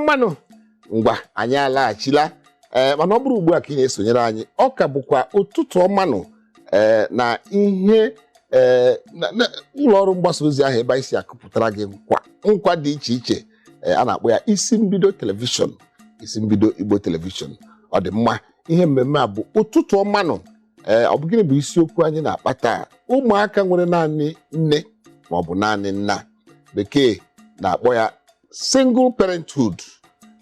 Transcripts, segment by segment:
Mmanụ ngwa, anyị alaghachila. Ee, mana ọ bụrụ ugbu a ka ị na-esonyere anyị, ọ ka bụkwa Ụtụtụ Ọmanụ. Ee, na ihe ee ụlọ ọrụ mgbasa ozi ahụ ebe anyị si akụpụtara gị nkwa nkwa dị iche iche, ee, a na-akpọ ya Isi Mbido Telivishọn, Isi Mbido Igbo Telivishọn. Ọ dị mma. Ihe mmemme a bụ Ụtụtụ Ọmanụ. Ee, ọ bụ gịnị bụ isiokwu anyị na-akpa taa? Ụmụaka nwere naanị nne ma ọ bụ naanị nna, Bekee na-akpọ ya single parenthood.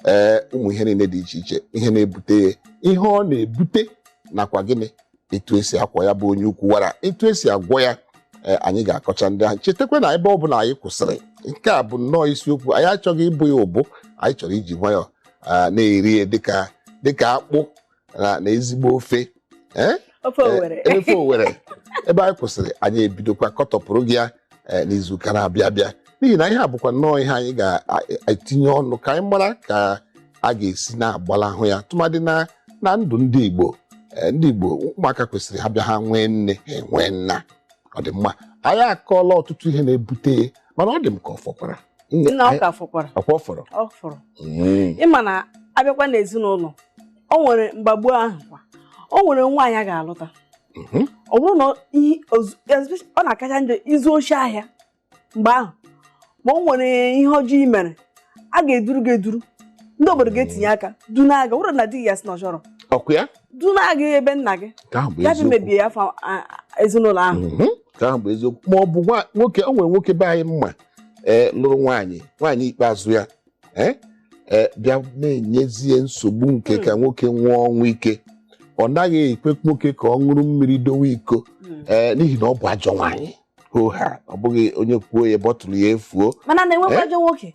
Ee, ụmụ ihe niile dị iche iche, ihe na-ebute ya, ihe ọ na-ebute, nakwa gịnị, etu esi akwa ya bụ onye ukwu wara, etu esi agwọ ya. Ee, anyị ga-akọcha ndị ahụ. Chetakwa na ebe ọ bụla anyị kwụsịrị, nke a bụ nnọọ isiokwu anyị achọghị ịbụ ya ụbụ. Anyị chọrọ iji nwayọọ na-eri ya dịka akpụ na ezigbo ofe. Ee. Ofe Owere. Ee, ofe Owere. Ebe anyị kwụsịrị, anyị ebidokwa kọtọpụrụ gị ya n'izuụka na-abịa abịa, n'ihi na ihe a bụkwa nnọọ ihe anyị ga-etinye ọnụ ka anyị mara ka a ga-esi na-agbalahụ ya, tụmadị na ndụ ndị Igbo. Ee, ndị Igbo, ụmụaka kwesịrị ha bịa, ha nwee nne, ha enwee nna. Ọ dị mma. Anyị akọọla ọtụtụ ihe na-ebute ya, mana ọ dị m ka ọ fọkwara. Nne, Nna, ọ ka fọkwara. Ọkwa ọ fọrọ? Ọ fọrọ. Ịma na abịakwa n'ezinụlọ, o nwere mgbagbu ahụ kwa, o nwere nwaanyị a ga-alụta, ọ bụrụ na ọ na-akacha njọ izu oshi ahịa mgbe ahụ, ma o nwere ihe ọjọọ i mere, a ga-eduru gị eduru, ndị obodo ga-etinye aka duna gị. Ọ bụrụ na di gị ya sị na ọ chọrọ, Ọkụ ya. duna gị ebe nna gị. Nke ahụ bụ ya bụ eziokwu. Mebie afọ ezinụlọ ahụ. Nke ahụ bụ eziokwu. Ma ọ bụ nwoke, o nwere nwoke be anyị mma, ee, lụrụ nwaanyị, nwaanyị ikpeazụ ya, ee ee bịa na-enyezie nsogbu nke ka nwoke nwụọ ọnwụ ike. Ọ naghị ekwe nwoke ka ọ ṅụrụ mmiri dowe iko, ee, n'ihi na ọ bụ ajọ nwaanyị hoha. Ọ bụghị onye kwuo ya, bọtụlụ ya efuo. Mana na-enwekwa Eh? ajọ nwoke.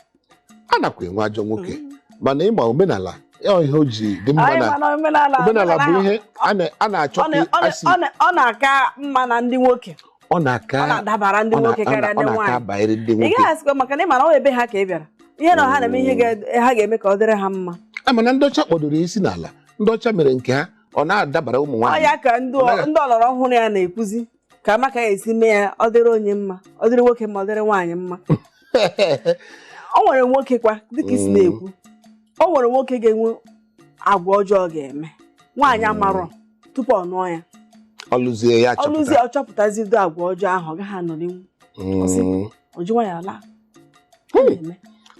A nakwa enwe ajọ nwoke, mana ịma omenala ya, ihe o ji dị mma Anyị na ma na omenala omenala bụ ahụ, ihe a na-achọ ka asị ọ na-aka mma na ndị nwoke. Ọ na-aka Ọ na-adabara ndị nwoke karịa ndị ọ na-aka nwaanyị. abanyere ndị Ị nwoke. gaghị asịkwa, maka na ị mara ọ ebe ha ka ị bịara, ihe na ha na-eme, ihe ha ga-eme ka ọ dịrị ha mma. Mana ndị ọcha kpọdoro isi n'ala, ndị ọcha mere nke ha, ọ na-adabara ụmụ Ọ nwaanyị. ya ka ndị Ọ naghị- ndị ọlọrọ ọhụrụ ya na-ekwuzi ka ama ka ya esi mee ya ọ dịrị onye mma, ọ dịrị nwoke mma, ọ dịrị nwaanyị mma. O nwere nwoke kwa, dịka isi na-ekwu, o nwere nwoke ga-enwe agwa ọjọọ ga-eme nwaanyị amarọ tupu ọ nụọ ya. Ọlụzie ya, Ọlụzie, chọpụta. Ọ chọpụtazido agwa ọjọọ ahụ, ọ gaghị anọlinwu. Ọ ji nwayọọ laa. Ọ na-eme.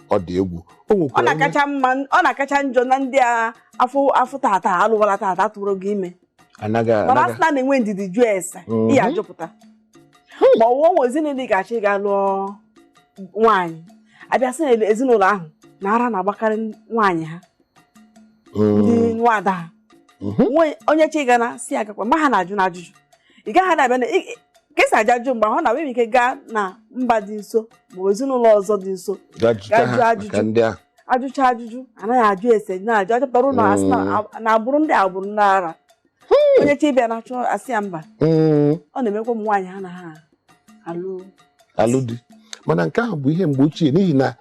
Ọ dị egwu. O Ọ nwekwara onye na-akacha mma, ọ na-akacha njọ na ndị a afụ afụ tata alụwala tata atụrụ gị ime. Anaghị Mana anaghị asị na na-enwe ndidi jụọ ese, ị ya ajụpụta ma ọ wụọ nwe ezinụlọ ị ga-achọ ịga lụọ nwaanyị, abịa sị na ezinụlọ ahụ na ara na-agbakarị nwaanyị ha, ndị nwaada ha. Onye chi gana si agakwa ma ha na-ajụ na ajụjụ, ị gaghị na-abịa na ka esi ajụ ajụjụ mgbe ahụ na nwere ike gaa na mba dị nso ma ọ bụ ezinụlọ ọzọ dị nso. Gaa jụta Gaa ha jụọ ajụjụ. maka ndị ahụ. Ajụcha ajụjụ, anaghị ajụ ese na-ajụ, achọpụtara ụlọ, asị na na agbụrụ ndị agbụrụ ndị ara, onye chi bịa na-achọ asị ya mba. Ọ na-emekwa ụmụ nwaanyị ha na ha alụ. Alụ di. Mana nke ahụ bụ ihe mgbe ochie, n'ihi na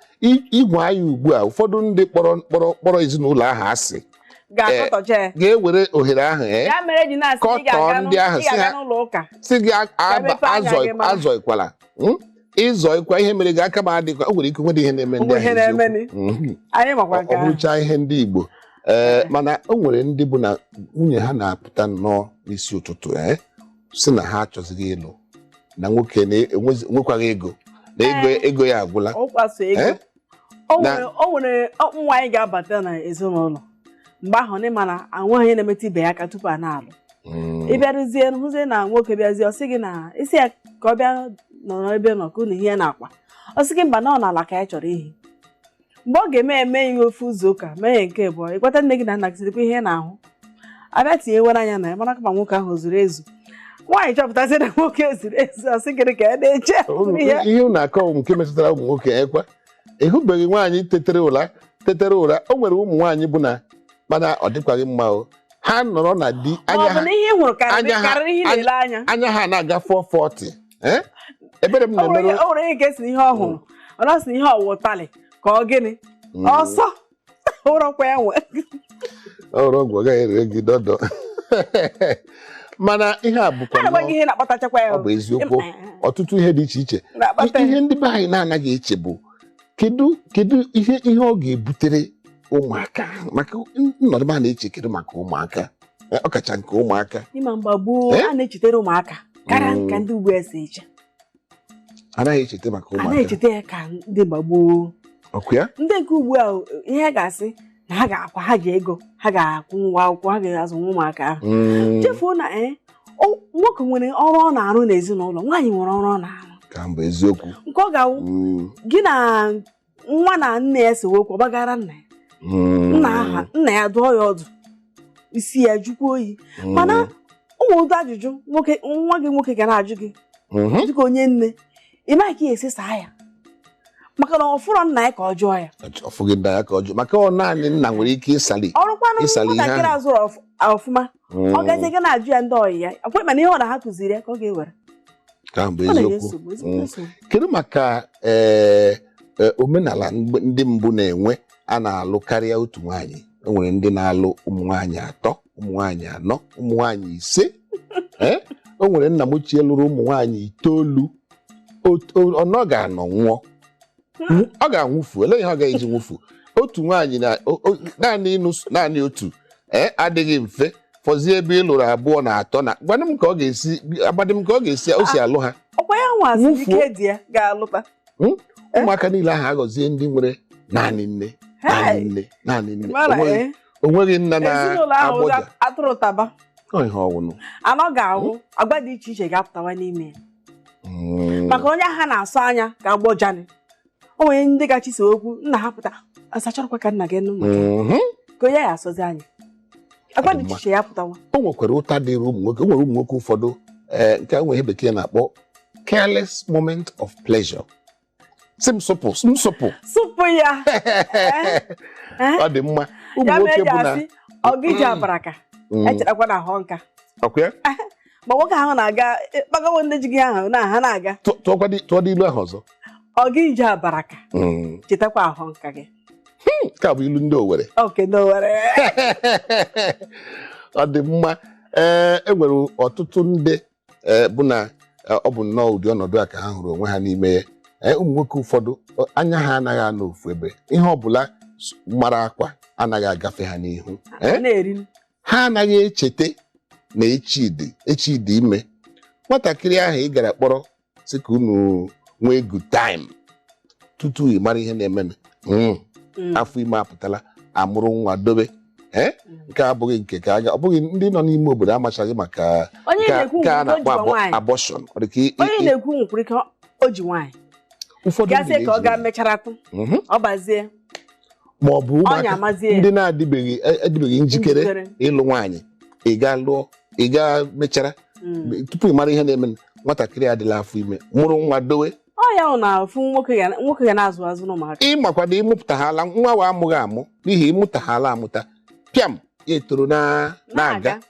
igwe anyị ugbu a, ụfọdụ ndị kpọrọ ezinụlọ ahụ asị ga-akọtọcha ya. Ga-ewere ohere ahụ, ee, Ya mere ji na-asị ị kọtọọ ga-aga ndị ahụ, ị sị ga-aga ha- n'ụlọ ụka sị gị ka emepe anya gị mara. Azọikwala, Ịzọikwa ihe mere gị aka m adịkwa. O nwere ike nwere ihe na-eme ndị Onwe ahụ ihe eziokwu. na-emeni. Anyị makwa Ọ nke ahụ. bụrụcha ihe ndị Igbo, ee, mana o nwere ndị bụ na nwunye ha na-apụta nnọọ n'isi ụtụtụ, ee, si na ha achọzighị ịlụ, na nwoke na-enwekwaghị ego, na ego ego ya agwụla. Ụkwaso ego. Eh? O nwere o nwere nwaanyị ga-abata na ezinụlọ mgbe ahụ, n'ịma na anweghị onye na-emetụ ibe ya aka tupu a na-alụ. Ị bịarụzie, hụzie na nwoke bịazie, ọ sị gị na isi ya ka ọ bịa nọrọ ebe nọ ka unu hie n'akwa, ọ sị gị mba, na ọ n'ala ka ya chọrọ ihi. Mgbe ọ ga-eme eme ihe ofu ụzọ ụka mee ya nke abụọ, ịkwata nne gị na nna gị sịrịkwa ihe na-ahụ abịa tinyewere anya na ya, mara kama nwoke ahụ zuru ezu. Nwaanyị chọpụtazi na nwoke zuru ezu, ọ sị gịnị ka ya na-eche ihe? Ihe unu akọ bụ nke metụtara ụmụ nwoke. Ekwa ịhụbeghị nwaanyị tetere ụra. O nwere ụmụ nwaanyị bụ na, mana ọ dịkwaghị mma o, ha nọrọ na di Ma ọ anya bụ ha na ihe ị hụrụ karịrị anya ha- karịrị ihe ị na-ele anya. Anya ha na-aga 440. Eh? Ebere m O nwere na-emerụ. o nwere ihe nke si na ihe ọ hụrụ, ọ na sị na ihe ọwụ ụtalị ka ọ gịnị, ọsọ ụrọkwa ya nwe. Ọrụ ọgwụ agaghị ere gị dọdọ, mana ihe a bụkwa A na-agwa gị nnọọ ihe na-akpatachakwa ya. Ọ bụ eziokwu, ọtụtụ ihe dị iche iche na-akpata ya. Ihe ndị be anyị na-anaghị eche bụ kedu ihe ọ ga-ebutere. Ụmụaka, maka nnọdụ m a na-eche, kedu maka ụmụaka? Ọkacha nke ụmụaka. Ịma, mgbe gboo, Eh? a na-echetere ụmụaka karịa ka ndị ugbu a si eche. Anaghị echeta maka A ụmụaka. na-echeta ya ka ndị mgbe gboo. Ọkụ ya. Ndị nke ugbu a, ihe a ga-asị na ha ga-akwa, ha ji ego, ha ga-akwụ ụgwọ akwụkwọ, ha ga-azụ ụmụaka ahụ. Chefuo na nwoke nwere ọrụ ọ na-arụ n'ezinụlọ, nwaanyị nwere ọrụ ọ na-arụ. Ka mbụ eziokwu. Nke ọ ga-awụ gị na nwa na nne ya sewe okwu, ọ gbagara nna ya. Nna aha nna ya dụọ ya ọdụ, isi ya jụkwa oyi. Mana ụmụ ụdị ajụjụ nwoke, nwa gị nwoke ga na-ajụ gị dịka onye nne, ị maghị ka ị esi saa ya, maka na ọ fụrọ nna ya ka ọ jụọ ya. Ọfụghị nna ya ka ọ jụọ, maka ọ naanị nna nwere ike ịsali Ọrụkwanụ ịsali ihe nwatakịrị ahụ. azụrụ ọfụma, ọ gazie ga na-ajụ ya ndị ọyị ya akwa, mana ihe ọ na ha kụziri ya ka ọ ga-ewere. Ka mbụ Ọ na-enye eziokwu. nsogbu, ezigbo nsogbu. Kedu maka omenala ndị mbụ na-enwe, a na-alụ karịa otu nwaanyị? E nwere ndị na-alụ ụmụ nwaanyị atọ, ụmụ nwaanyị anọ, ụmụ nwaanyị ise. O nwere nna m ochie lụrụ ụmụ nwaanyị itoolu. Ọ ga-anọ nwụọ, ọ ga-anwụfu. Olee ihe ọ ga-eji nwụfu otu nwaanyị na naanị ịnụ naanị otu adịghị mfe, fọzie ebe ị lụrụ abụọ na atọ? Na gwanụ m ka ọ ga-esi agbadị m ka ọ ga-esi o si alụ ha. Ọkwa ya nwazi. Nwụfuo. Ike dị ya ga-alụta. Ụmụaka niile ahụ aghọzie ndị nwere naanị nne, naanị Hey! nne, naanị nne. Mara, Onweghị nna ezinụlọ ahụ na-agbọja. Atụrụ taba. Ọ ihe ọwụnụ. Anọ ga-ahụ agwa dị iche iche ga-apụtawa n'ime ya, maka onye agha na-asọ anya ga-agbọjani. O nwere ndị ga-achịso okwu nna ha pụta, asachọrọkwa ka nna gị nụ maka ya. Ka onye ya asọzi anya, agwa dị iche iche ya pụtawa. O nwekwara ụta dịrị ụmụ nwoke. O nwere ụmụ nwoke ụfọdụ, nke a nwere ihe Bekee na-akpọ careless moment of pleasure. Si m sụpụ, m sụpụ. Sụpụ ya. Eh? Ọ dị mma ụmụ Ya mere nwoke eji bụ na asị ọgịji abaraka echetakwa na ahụ nka. Ọkwa ya? Ma nwoke ahụ na-aga kpagawo ndị ji gị ahụ na ha na-aga. Tụọ dị ilu ahụ ọzọ. Ọgịji abaraka chetakwa ahụ nka gị. Nke a bụ ilu ndị Owere. Oke n'Owere. Ọ dị mma. Ee, e nwere ọtụtụ ndị bụ na ọ bụ nnọọ ụdị ọnọdụ a ka ha hụrụ onwe ha n'ime ya. Ee, ụmụ nwoke ụfọdụ, anya ha anaghị anọ ofu ebe. Ihe ọbụla mara akwa anaghị agafe ha n'ihu. Ee, na-eri. Ha anaghị echeta na echi dị, echi dị ime. Nwatakịrị ahụ ị gara kpọrọ sị ka unu nwee good time, tutu ị mara ihe na-emenụ, afọ ime apụtala, amụrụ nwa dobe. Ee, nke a abụghị nke ka aga, ọ bụghị ndị nọ n'ime obodo amachaghị maka Onye nke a na-ekwu nke a nwere ike o na-akpọ jikwa nwaanyị. Abortion. Ọ dị ka Onye na-ekwu nwekwara ike o ji nwaanyị. Ụfọdụ ndị Gazie ka ọ na-eji gaa mecharatụ, ọ bazie ma ọ bụ ọnya ụmụaka amazie ndị na-adịbeghị adịbeghị njikere njikere. Ịlụ nwaanyị, ị gaa lụọ, ị gaa mechara, tupu ị mara ihe na-eme, nwatakịrị adịla afọ ime, mụrụ nwa dowe. Ọ ya hụ na ofu nwoke ga na-azụ azụ n'ụmụaka. Ịmakwa na ịmụpụtaghala nwa wa amụghị amụ, n'ihi ịmụtaghala amụta, pịam, ya etoro na-aga.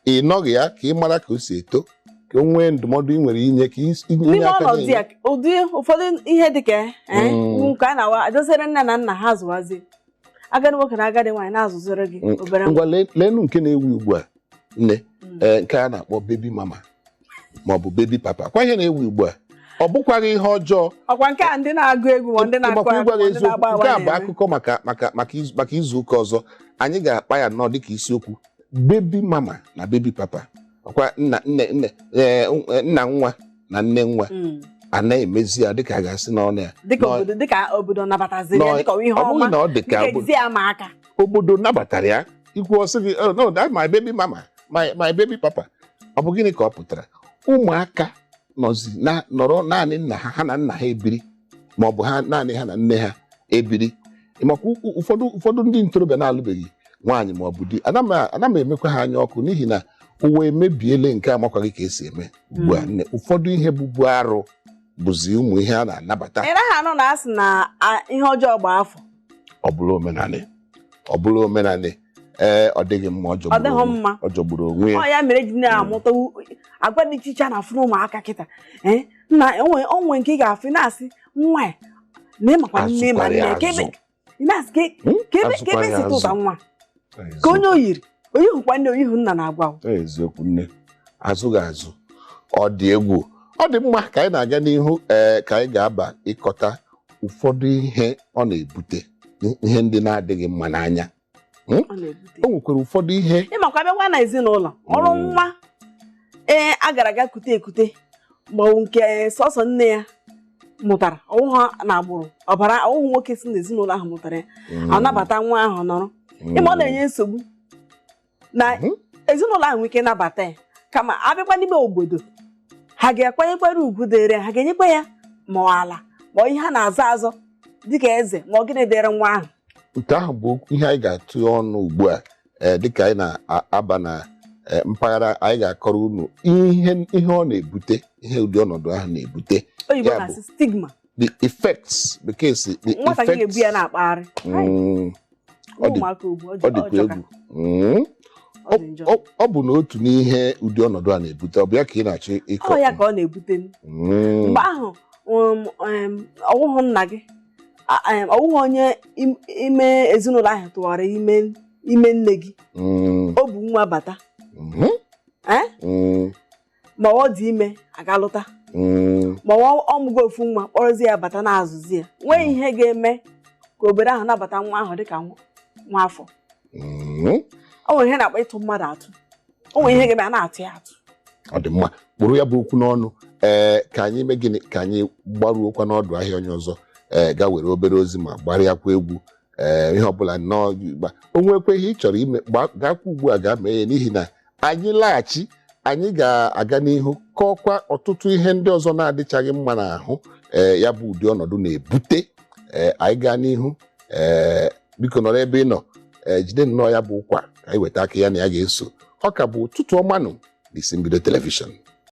Ị nọghị ya ka ị mara ka o si eto, ka o nwee ndụmọdụ ị nwere inye ka inye N'ime aka ọnọdụ na-enye. ya, ụdị ụfọdụ ihe dị ka nke a na-awa adosere nne na nna ha zụwazie agadi nwoke na agadi nwaanyị na-azụziri gị obere nwa. Ngwa, leenụ nke na-ewu ugbu a, nne. Ee, nke a na-akpọ baby mama ma ọ bụ baby papa kwa, ihe na-ewu ugbu a, ọ bụkwaghị ihe ọjọọ. Ọkwa nke a ndị na-agụ egwu ma ndị na-akụ Ịmakwa akụ ịgwa ma gị ndị eziokwu, na-agba nke agba a bụ na-eme. akụkọ maka izu ụka ọzọ anyị ga-akpa ya nnọọ dịka isiokwu, baby mama na baby papa. Ọkwa nna nne nne nna nwa na nne nwa a na-emezi ya dịka a ga-asị na ọ na Dịka obodo, dịka obodo nabataziri ya, dịka ihe ọ bụghị ọma na ọ dị ka dịka ejizi ya ama aka. Obodo nabatara ya, ikwu ọsị gị, "Oh, no, that my baby mama, my baby papa." Ọ bụ gịnị ka ọ pụtara? Ụmụaka nọzi na nọrọ naanị nna ha, ha na nna ha ebiri, ma ọ bụ ha naanị ha na nne ha ebiri. Maka ụfọdụ ndị ntorobịa na-alụbeghị nwaanyị ma ọ bụ di, ana m emekwa ha anya ọkụ, n'ihi na ụwa emebiele. Nke amakwaghị ka esi eme ugbu a, nne. Ụfọdụ ihe bụbu arụ bụzi ụmụ ihe a na-anabata. Ị naghị anụ na asị na ihe ọjọọ gba afọ. Ọ bụrụ omenanị, ọ bụrụ omenanị, ee, ọ dịghị mma, ọ Ọ jọgburu dịghị onwe mma. ọ jọgburu onwe ya. Ọ ya mere ji na-amụta agwa dị iche iche a na-afụ n'ụmụaka kịta. Ee, nna onwe onwe nke ị ga-afụ, ị na-asị nwa ya na ịmakwa nne ma Azụkwara nne ya ka ebe azụ. ị na-asị ka ka ebe Azụkwara ebe ya si tụta azụ. nwa ka onye o yiri onye hụkwa nne, onye hụ nna na-agwa o. Eziokwu, nne, azụghị azụ, ọ dị egwu. Ọ dị mma ka anyị na-aga n'ihu. Ee, ka anyị ga-aba ịkọta ụfọdụ ihe ọ na-ebute. ihe ndị na-adịghị mma n'anya. Ọ na-ebute. O nwekwara ụfọdụ ihe. Ịmakwa, abịakwa na ezinụlọ ọrụ nwa, ee, a gara aga kute ekute, ma ọ bụ nke sọsọ nne ya mụtara, ọwụghọ na agbụrụ ọbara, ọwụghụ nwoke si n'ezinụlọ ahụ mụtara ya, anabata nwa ahụ nọrọ. Ịma, ọ na-enye nsogbu na ezinụlọ ahụ nwere ike nabata ya, kama abịakwa n'ime obodo, ha ga-akwanyekwere ugwu dịrị ya, ha ga-enyekwa ya ma ọ ala ma ọ ihe a na-azọ azọ dịka eze, ma ọ gịnị dịrị nwa ahụ. Nke ahụ bụ ihe anyị ga-atụ ọnụ ugbu a, ee, dịka anyị na-aba na mpaghara anyị ga-akọrọ unu ihe ihe ọ na-ebute, ihe ụdị ọnọdụ ahụ na-ebute. Oyibo Ya bụ, na-asị stigma. The effects, bekee si the Nwatakịrị ga-ebu ya na-akpagharị. Ọ dị Ụmụaka ugbu ọ dịkwa ọjọka. egwu. Ọ dị njọ. Ọ bụ na otu n'ihe ụdị ọnọdụ a na-ebute, ọ bụ ya ka ị na-achọ ịkọ? Ọ ya ka ọ na-ebute m. Mgbe ahụ ọwụhụ nna gị, ọwụhụ onye ime ezinụlọ ahụ tụwara ime ime nne gị, o bu nwa bata, eh? Ma ọ dị ime aga lụta, ma ọ ọmụgo ofu nwa, kpọrọzi ya bata na-azụzi ya, nwee ihe ga-eme ka obodo ahụ nabata nwa ahụ dịka nwa afọ. O nwere ihe na-akpọ ịtụ mmadụ atụ, o nwere ihe ga-eme a na-atụ ya atụ. Ọ dị mma, kpụrụ ya bụ okwu n'ọnụ. Ee, ka anyị mee gịnị? Ka anyị gbaruokwa n'ọdụ ahịa onye ọzọ, ee, gaa were obere ozi ma gbarịakwa egwu. Ee, ihe ọbụla nnọọ o nwekwa ihe ị chọrọ ime, gaakwa ugbu a gaa mee ya, n'ihi na anyị laghachi, anyị ga-aga n'ihu kọọkwa ọtụtụ ihe ndị ọzọ na-adịchaghị mma n'ahụ, ee, ya bụ ụdị ọnọdụ na-ebute. Ee, anyị gaa n'ihu. Ee, biko nọrọ ebe ị nọ, ee, jide nnọọ ya bụ ụkwa ka anyị weta aka ya na ya ga-eso. Ọ ka bụ Ụtụtụ Ọmanụ n'isi mbido telivishọn.